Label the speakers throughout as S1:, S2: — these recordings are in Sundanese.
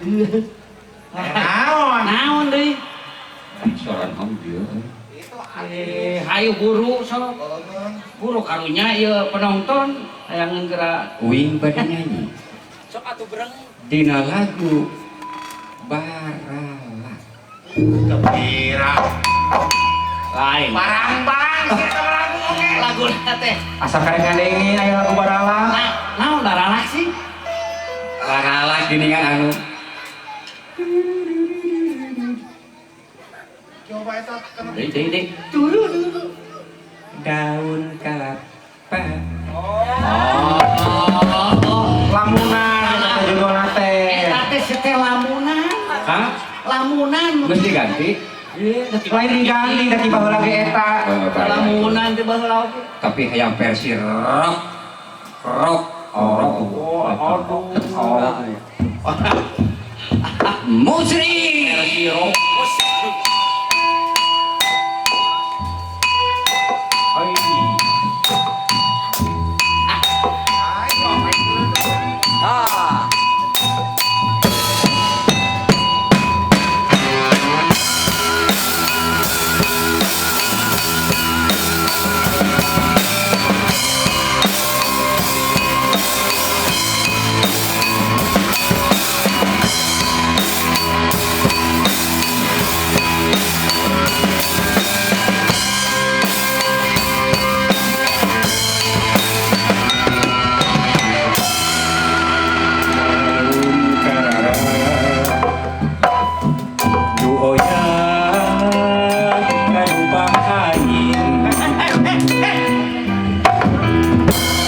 S1: Geus.
S2: Naon?
S1: Naon deui?
S3: Soran om dieu.
S1: Hayu guru sok. Guru karunya ieu penonton hayangeun geura
S3: Uing bade nyanyi.
S4: Sok atuh breng.
S3: Dina lagu Barala.
S2: Gembira.
S1: Lain.
S2: Barang-barang sih eta lagu oge.
S1: Lagu teh.
S5: Asa kaya ngadenge aya lagu Barala.
S1: Nah, naon baralak sih?
S3: Barala geuningan anu
S2: Coba eta kana.
S1: Deui deui deui. Turu.
S3: Daun kelapa.
S1: Oh.
S5: Lamunan eta judulna teh.
S1: Eta teh setel lamunan.
S3: Hah?
S1: Lamunan.
S3: Geus diganti?
S5: Lain diganti da ti baheula ge eta.
S3: Oh,
S1: Lamunan teh baheula oge.
S3: Tapi hayang versi rock. Rock. Rock.
S5: Oh, aduh. Oh.
S3: Musri.
S1: Versi rock.
S4: Ah.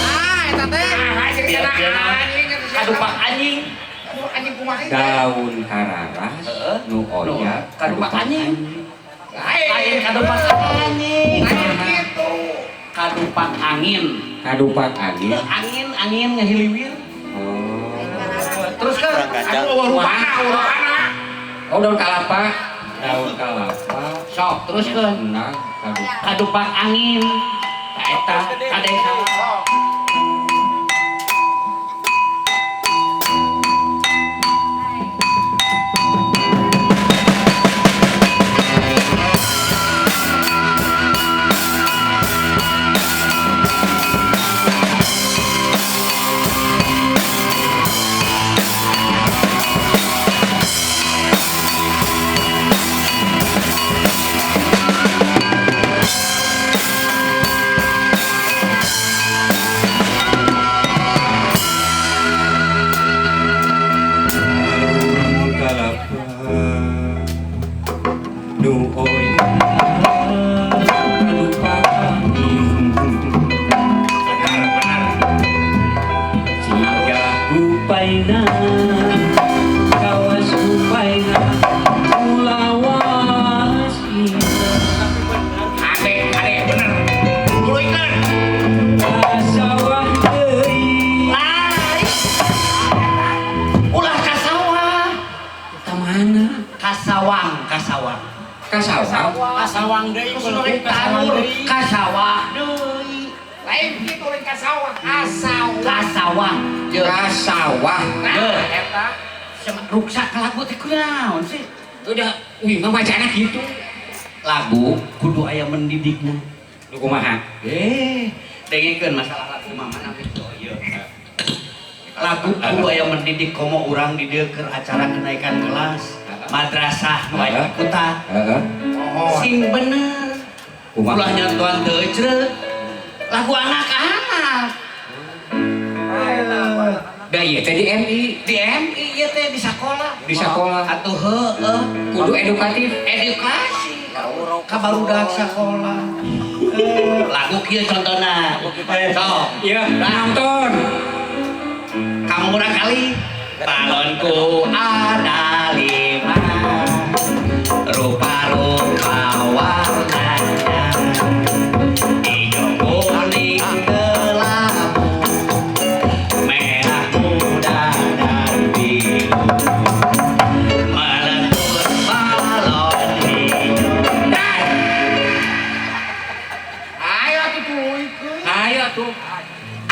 S4: Ah, eta teh.
S1: Kadupak anjing.
S2: Anjing kumaha teh?
S3: Daun kararas nu oya
S1: Kadupak anjing.
S2: Lain
S1: Lain kadupak anjing.
S2: Lain kitu.
S1: Kadupak angin.
S3: Kadupak angin.
S1: Angin angin ngahiliwir.
S3: Oh.
S1: Terus kan
S2: Anu eueuh rupana, rupana.
S3: Oh, daun kalapa. Daun kalapa.
S1: Sok terus kan
S3: Nah, kadupak.
S1: Kadupak angin. Ta eta kadesa.
S3: Daun kalapa. Nu oya kadupak angin.
S2: Benar, benar.
S3: Siga rupaina kawas rupaina ulawas
S2: Ade, ade bener. Tuluykeun.
S3: Kasawah deui.
S1: Lain. Ulah ka sawah.
S3: Ka mana?
S1: Kasawang, kasawang.
S3: Kasawah.
S4: Kasawang deui
S1: Tanur kasawah deui.
S2: Lain kitu lain ka sawah. Kasawah.
S1: Kasawang. Ye.
S3: Kasawah.
S1: Ye.
S2: Eta
S1: Ruksak ka lagu teh kunaon sih?
S3: Udah, wih mah bacana gitu.
S1: Lagu kudu aya mendidikna.
S3: Nu kumaha?
S1: Dengekeun masalah lagu mah mana gitu ieu. Lagu kudu aya mendidik komo urang di dieu keur acara kenaikan kelas madrasah nu aya ikutan.
S3: Heeh.
S1: Sing bener.
S3: Kumaha?
S1: Ulah nyantuan teu ecreut. Lagu anak-anak.
S3: Da ieu teh di MI,
S1: Di MI ieu teh di sakola.
S3: Di sakola.
S1: Atuh heueuh.
S3: Kudu edukatif.
S1: Edukasi. Ka barudak sakola. Lagu kieu contohna. Sok.
S3: Iya, nonton.
S1: Kamu murah kali. Balonku ada 5, rupa-rupa warnanya, hijau kuning kelabu, merah muda dan biru, meletus balon hijau.
S2: Ayo atuh tuluykeun.
S3: Ayo atuh.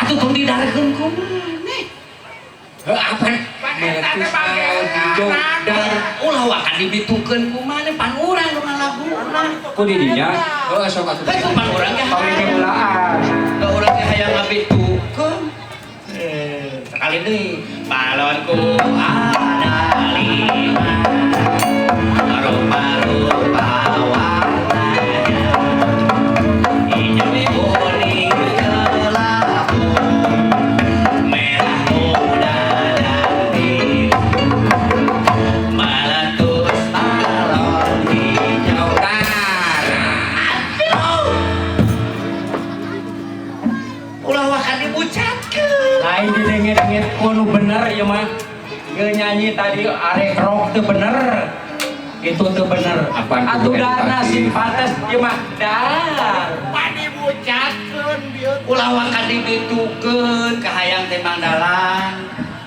S1: Atuh tong didarekeun ku maneh.
S3: Heuh, apa?
S2: Pan eta teh bageuna.
S3: hijau dar.
S1: Ulah waka dibitukeun kumaha pan urang nu ngalaguna.
S3: Ku di dinya? Heuh sok atuh.
S1: Heuh pan urang ge
S5: Pamikemulaan.
S1: Da urang ge hayang ngabitukeun. Sekali deui. Balonku ada 5. Rupa-rupa warnanya. Hijau kuning kelabu. Merah muda dan biru. Meletus balon hijau.
S3: Tar.
S1: Aduh. Ulah waka dibucatkeun.
S5: Lain didengit-dengit kudu bener ieu mah. Geus nyanyi tadi arek rock teu bener. Itu teu bener.
S3: Apaan
S5: Atuh
S3: kudu
S5: darna
S3: edukasi?
S5: sing pantes ieu mah dar.
S2: Pan dibucatkeun bieu.
S1: Ulah waka dibitukeun kahayang teh Mang Dalang.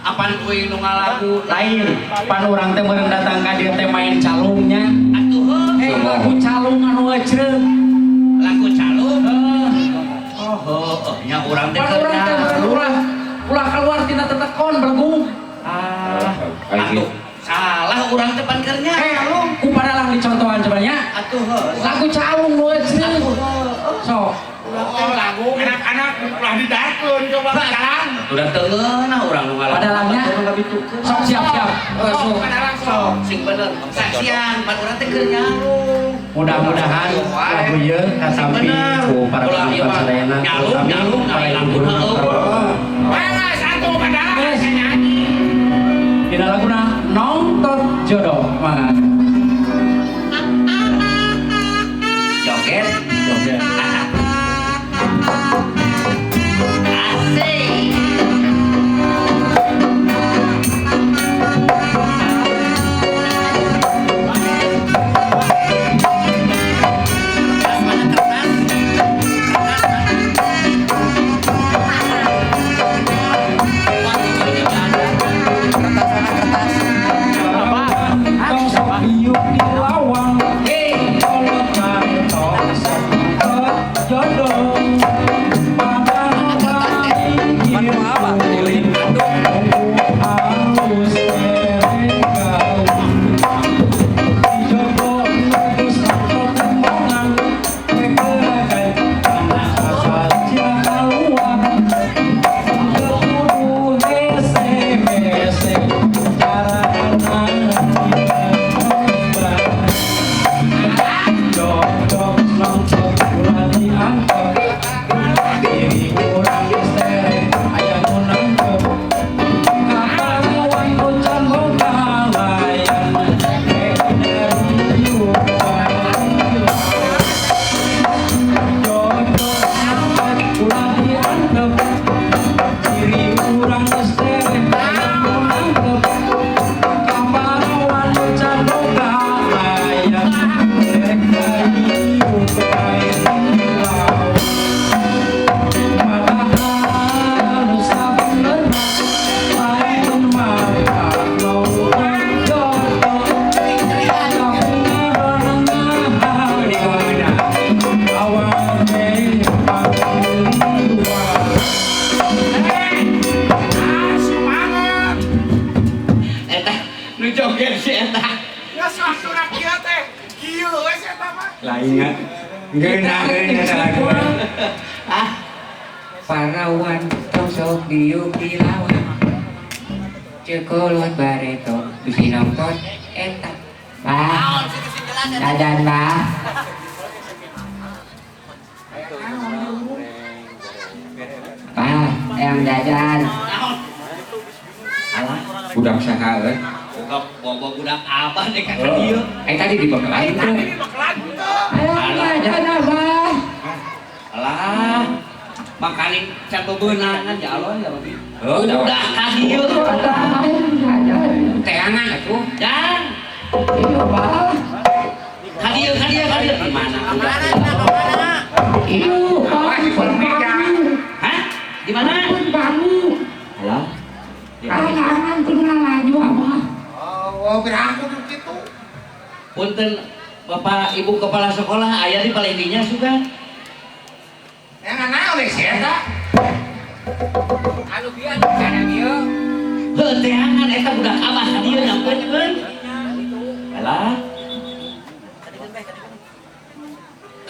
S1: Apan kuing nu ngalagu
S5: Lain pan urang teh meureun datang ka dieu teh main calungnya.
S1: Atuh heuh.
S5: Eh lagu calung anu ecreung.
S1: Lagu calung.
S5: Heuh.
S1: Oh heuh nya urang teh
S5: Pan urang teh meureun ulah keluar tina tetekon belegung. Ah.
S1: Atuh salah urang teh pan keur nyalung.
S5: Ku padalang dicontohan coba nya.
S1: Atuh heuh.
S5: Lagu calung nu ecreung. Sok.
S2: Oh, lagu anak-anak ulah didarkeun coba sekarang.
S1: Udah teu ngeunah urang nu ngalagu.
S5: Padalangnya. Sok siap-siap.
S2: Sok padalang sok.
S1: Sing bener. Saksian pan urang teh keur nyalung.
S5: Mudah-mudahan lagu ieu kasampi ku para penonton sadayana
S1: Nyalung, nyalung,
S5: para
S1: nyalung,
S5: ibu guru
S1: nyalung.
S2: Balas atuh padalang
S5: Geus.
S2: nyanyi.
S5: Dina laguna nonton jodoh mangga.
S1: Joget.
S5: Joget.
S1: Asik. Kertas mana kertas? Kertas mana? Waduh, ini nggak ada.
S4: Kertas mana kertas?
S5: Tong sok diuk di lawang, kolot tong sok jodoh.
S4: Manu apa?
S5: Halus mereka jodoh terus omongan kekerekan saja keluar kudu hese hese jodoh nonton ulah diangkep diri urang geus aya nu nangkep kapan ucan boga layan jodoh ulah diangkep diri urang geus aya nu nangkep kapan ucan boga layan padahal sabenerna lain mah jodoh
S2: Ah, semangat.
S1: Eta nu joget si eta.
S2: Geus waktuna kieu teh. Kieu we si eta mah.
S3: Lainnya. Ngeunaheun eta lagu.
S1: Ah,
S3: Parawan tong sok diuk di lawang. Cekolot bareto bisi nonton eta. Bah. Dadan bah. Bah, yang jajan.
S1: naon?
S3: Alah, budak saha euy?
S1: Buka bobo budak abah deh kakak dieu.
S3: Eh tadi dibekelan teu.
S2: Tadi dibekelan teu.
S3: Alah, jajan abah.
S1: Alah, makanin can bebeunangan ya Allah ya Rabbi.
S3: Oh,
S1: Udah ka dieu.
S3: Teangan atuh.
S1: Jang,
S3: Iya, bah.
S1: ka dieu ka dieu ka dieu. Di mana budak?
S3: Iya,
S2: Awas di kolong meja.
S1: Hah? Di mana?
S3: Alah. Kalangan kudu laju abah.
S2: Oh, beraku tuh kitu.
S1: Punten Bapak Ibu kepala sekolah aya di paling dinya suka.
S2: Yang naon we si eta?
S3: Anu bieu anu kana bieu.
S1: Heuh teangan eta budak abah ka dieu nyampeun.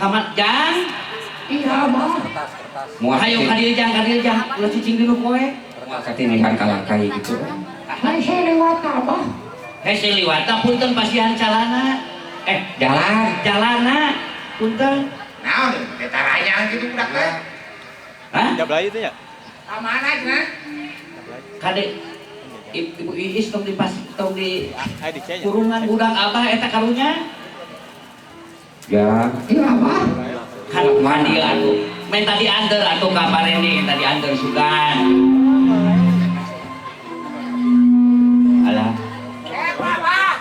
S1: Kamat jang.
S3: Iya, Abah. Moal
S1: Hayo ka dieu jang, ka dieu jang. Ulah cicing dulu poe.
S3: Moal katinihan kalangkai gitu.
S2: Hese lewat Abah.
S1: Hese liwat punten pasihan calana.
S3: Jalan.
S1: Jalana punten.
S2: Naon eta ranyang kitu budak teh.
S1: Hah?
S6: Jablay itu ya?
S2: Ka mana cenah?
S1: Kade Ibu Iis tong di pas tong di
S6: Ayo
S1: kurungan budak abah eta karunya.
S3: Ya.
S2: Iya Abah.
S1: Kan ka dieu atuh. Menta dianteur atuh ka Parendi, tadi anteur sugan. Alah.
S2: Abah.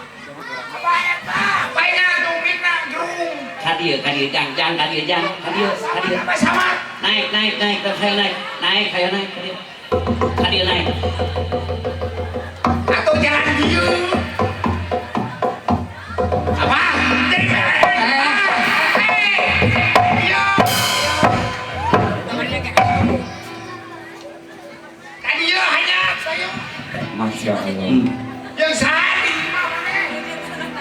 S2: Abah eta. Paingan atuh mikna gerung.
S1: Ka dieu jang, jang ka dieu jang, ka dieu, ka dieu.
S2: Abah sama.
S1: Naik, naik, naik, hayo naik, naik, hayo naik, ka dieu. Ka dieu naik.
S2: Atau jalan dieu. Abah, jadi kelek. Iya. Ka dieu hanya saya.
S3: Masya Allah.
S2: Yang sadi mah maneh.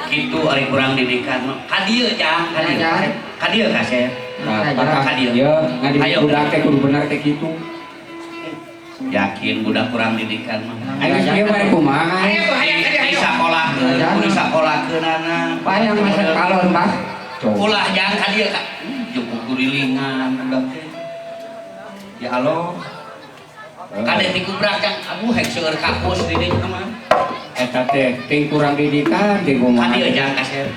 S1: Kitu ari kurang didikan mah. Ka dieu jang, ka dieu. Ka dieu ka saya.
S3: Nah, maka
S1: Ka dieu.
S3: ya ngadidik
S1: Ayo.
S3: budak teh kudu bener teh kitu.
S1: Yakin budak kurang didikan mah.
S3: Ayo ieu bari kumaha?
S2: Ayo tuh, ayo, ayo,
S1: Di
S2: ayo.
S1: sakolahkeun, kudu disakolakeunana.
S4: Bayang masa kalon, Pak.
S3: Coba.
S1: Ulah jang ka dieu ka. Jupuk gurilingan budak teh. Ya Allah. Kade tikubrak jang abu hek seueur kakus di dieu mah.
S3: Eta teh ting kurang didikan teh
S1: Ka
S3: kumaha.
S1: dieu jang kasep.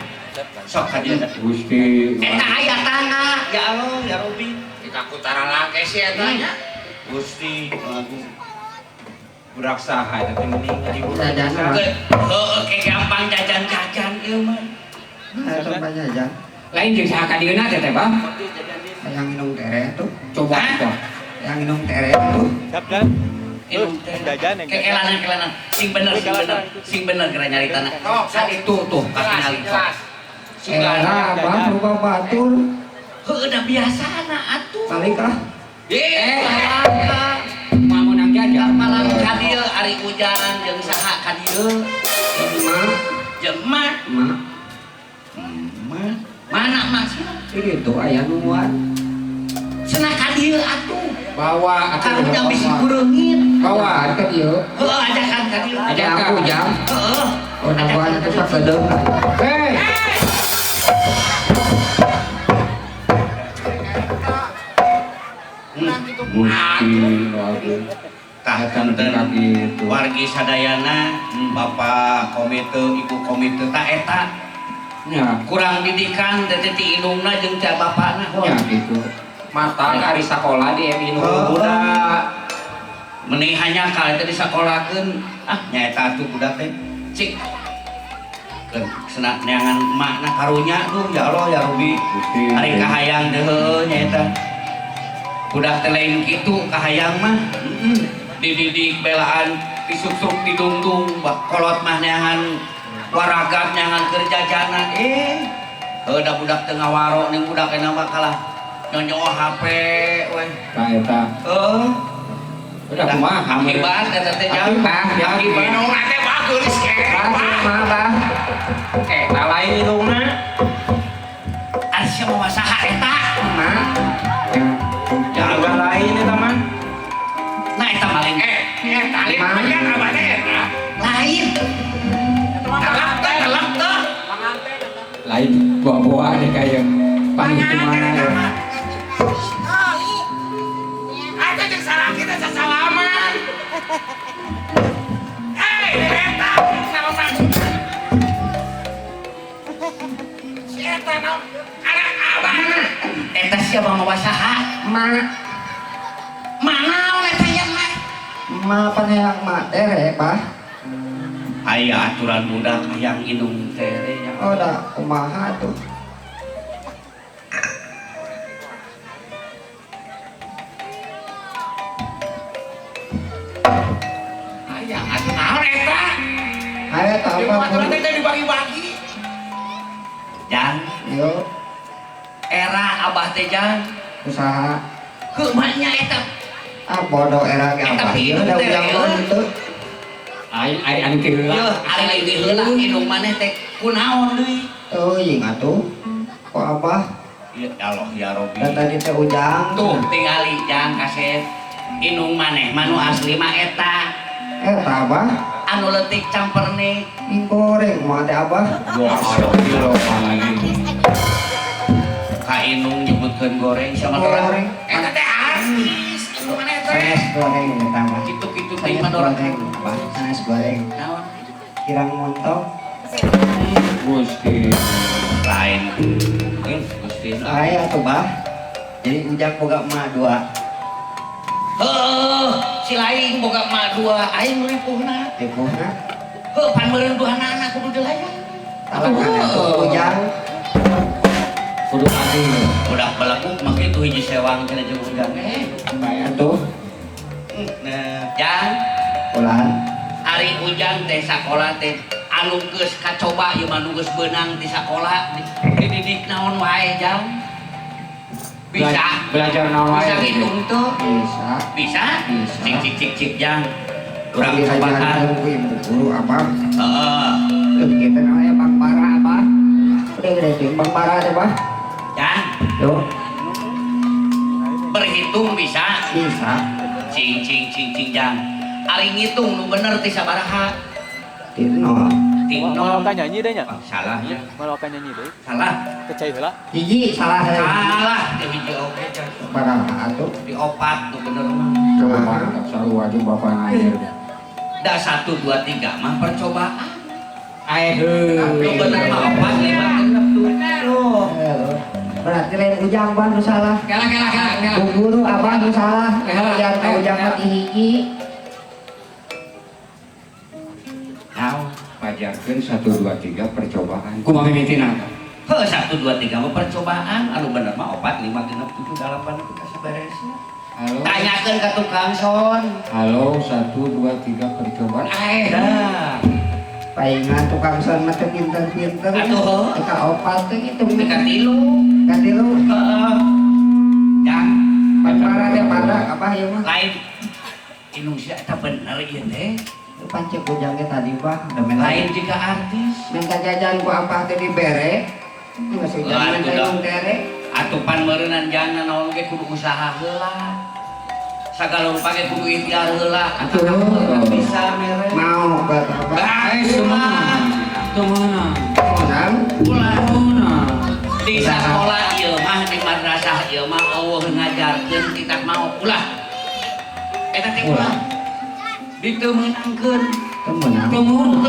S1: Sok ka dieu.
S3: Gusti.
S1: Eta aya tangga, ya Allah, ya Robi.
S2: Di kakutara langke sih eta nya.
S1: Gusti, agung.
S6: Budak saha eta teh mending
S4: Jajan, Pak.
S1: Heeh, ke gampang jajan-jajan ieu mah.
S4: Nah, Pak jajan.
S3: Lain jeung saha ka dieuna teh teh, Bang?
S4: Yang minum tere tuh.
S3: Coba
S1: Hah?
S3: coba.
S4: Yang minum tere tuh.
S6: Siap dan?
S1: Inum teh.
S6: Jajan yang
S1: Ke kelanan kelanan. Sing bener, sing bener. Sing bener kira nyari tanah.
S2: Sok, sok.
S1: Itu tuh
S2: Jelas,
S1: katingali sok.
S2: jelas.
S1: Sugan.
S4: Era Abah berubah batur.
S1: Heueuh da biasana atuh.
S4: Balik ah.
S1: Eh, langka.
S3: Moal meunang jajan.
S1: Malam ka dieu ari hujan jeung saha ka dieu?
S4: Mak,
S1: Jeung emak.
S4: mak.
S1: Emak. Mana emak sih?
S4: Itu aya nungguan.
S1: Cenah ka dieu atuh.
S3: Bawa atuh.
S1: Karunya bisi kureungit.
S3: Bawa.
S4: Ke dieu.
S1: Heueuh ajakan ka dieu.
S3: Ajakan.
S4: Aku jam.
S1: Heueuh.
S4: Oh, nungguan itu sakedeung.
S3: Hei. Gusti agung.
S1: Tah
S3: Eta
S1: punten
S3: kitu.
S1: wargi sadayana, Bapak komite, Ibu komite ta eta
S3: Nya,
S1: kurang didikan teh ti indungna jeung ti bapana.
S3: nya gitu. Mata ari sakola di MI nu
S1: Oh.
S3: budak.
S1: Meni hanya kali teh disakolakeun, ah nyaeta atuh budak teh cik keun cenah neangan emakna karunya duh ya Allah ya Rabbi.
S3: Gusti.
S1: Ari kahayang teh heueuh nyaeta budak teh lain kitu kahayang mah. Dididik belaan disuksuk didungdung bak kolot mah neangan waragat neangan keur jajanan heuh da budak teu ngawaro ning budak enak mah kalah nyonyo HP we
S3: Tah eta.
S1: heuh.
S3: Udah kumaha
S1: Akibat eta teh jang.
S4: Akibat, ya.
S1: Akibat.
S2: Indungna teh bagus ke.
S4: Bah, mah, bah.
S5: Eta lain indungna.
S1: Ari sia mawa saha eta?
S4: Mak.
S1: Ya
S5: Indungna lain eta mah.
S1: Nah eta maling.
S2: Eta lain banyak abah teh eta.
S1: Lain.
S2: Telak teh, telak teh.
S3: Lain buah-buah nih kayak paling kumaha ya.
S2: Atuh jeung salaki teh sasalaman. Eta naon maksudna? Si eta naon? Anak abah.
S1: Eta sia mawa saha?
S4: Mak.
S1: Mana eta yang mah?
S4: Mak paneyang mak tere, Bah.
S1: Aya aturan budak hayang indung tere ya.
S4: Oh, dah kumaha tuh.
S2: Aya atuh naon eta?
S4: Ayo tah
S2: Jeung
S4: apa?
S2: aturan teh dibagi-bagi.
S1: Jang,
S4: Yo,
S1: era abah teh jang.
S4: usaha.
S1: Heuh mah nya eta.
S4: Ah, bodoh era ge
S1: Eta
S4: abah.
S1: pieu
S4: Udah
S1: teh,
S4: ujang
S1: eueuh.
S4: itu.
S3: Aing aing anu teh heula.
S1: Yeuh, ari lain di heula indung maneh teh kunaon deui?
S4: Teuing atuh. Ku abah.
S1: Ya Allah ya Robbi.
S4: Dan tadi teh Ujang.
S1: Tuh tingali jang kaset. Inung maneh mah nu asli mah eta.
S4: Eta abah.
S1: Anu leutik campernik.
S4: Mie goreng mah teh abah.
S1: Wah,
S3: Astagfirullahaladzim.
S1: Ka inung nyebutkeun goreng sama orang.
S4: Goreng.
S1: Eta teh artis. Inung maneh teh.
S4: Sanes goreng eta mah.
S1: Kitu-kitu teh
S4: Sanes
S1: mah dorang.
S4: goreng abah. Sanes goreng.
S1: Naon?
S4: Kirang montok.
S3: Gusti.
S1: Lain. Gusti.
S4: Aya tuh bah. Jadi Ujang boga emak dua.
S1: Heuh, si lain boga emak dua, aing ripuhna.
S4: Ripuhna.
S1: Heuh, pan meureun duanana kudu dilayan.
S4: Talakan atuh Ujang.
S3: Kudu adil.
S1: Budak belakuk mah kitu hiji sewang cenah jeung Ujang.
S4: Bae atuh.
S1: Nah, Jang,
S4: Ulah.
S1: ari Ujang teh sakola teh anu geus kacoba ieu mah nu geus beunang di sakola dididik naon wae, Jang? Bisa.
S3: Belajar naon wae.
S1: Bisa ngitung tuh?
S4: Bisa.
S1: Bisa?
S4: Bisa.
S1: Cik cik cik cik Jang. Urang
S4: Diajarkeun
S1: cobaan.
S4: ku ibu guru abah.
S1: Heeh.
S4: Tuh kita namanya Bang Bara abah. Udah gede tuh Bang Bara teh bah.
S1: Jang,
S4: Tuh
S1: berhitung bisa.
S4: bisa.
S1: Cing cing cing cing Jang. Ari ngitung nu bener ti sabaraha?
S4: Ti nol.
S1: Ti nol.
S7: Malokan nyanyi deh nya.
S1: Ah, salah ya.
S7: Malokan nyanyi deh.
S1: Salah.
S7: Kecai heula.
S4: Hiji salah.
S1: Salah teh hiji oge Jang.
S4: Sabaraha atuh.
S1: Di opat nu bener mah.
S3: Coba mantap sarua jeung bapak ngajar.
S1: Da 1 2 3 mah percobaan.
S3: Ae heuh.
S1: Nu bener mah 4 5 6 tuh.
S4: Tuh. Berarti lain Ujang bah nu salah.
S3: Kela kela kela kela.
S4: Bu guru abah nu salah.
S3: Kela.
S4: Ujang ka Ujang mah ti hiji.
S1: Naon?
S3: Pajarkeun 1 2 3 percobaan. Kumaha mimitina?
S1: Heuh 1 2 3 mah percobaan, anu bener mah 4 5 6 7 8 itu kasaberesna.
S3: Halo.
S1: Tanyakeun ka tukang son.
S3: Halo 1 2 3 percobaan. Ae.
S1: Dah.
S4: Paingan tukang son mah teu pinter-pinter.
S1: Atuh, heuh.
S4: Teu ka opat teh gitu.
S1: Teu ka tilu.
S4: Ka tilu.
S1: Heeh. Jang,
S4: Bang Bara teh pada abah ieu mah.
S1: lain inung sia eta bener ieu teh.
S4: Pancek Ujang ge tadi bah. Da minta
S1: Lain jika artis.
S4: minta jajan ku abah teh dibere. Geus Ujang
S1: Lah,
S4: minta
S1: atuh dah.
S4: indung tere.
S1: Atupan meureunnan jang naon ge kudu usaha heula. Sagala rupa ge kudu ikhtiar heula.
S3: Atuh.
S1: Bisa mere.
S4: Mau ka abah.
S3: Ae semangat. Teu meunang.
S4: Menang.
S1: Ulah.
S3: Meunang.
S1: Di sakola ieu mah di madrasah ieu mah eueuh ngajarkeun kita mau ulah. Eta teh ulah. Diteu meunangkeun.
S4: Teu meunang.
S3: Teu meunang.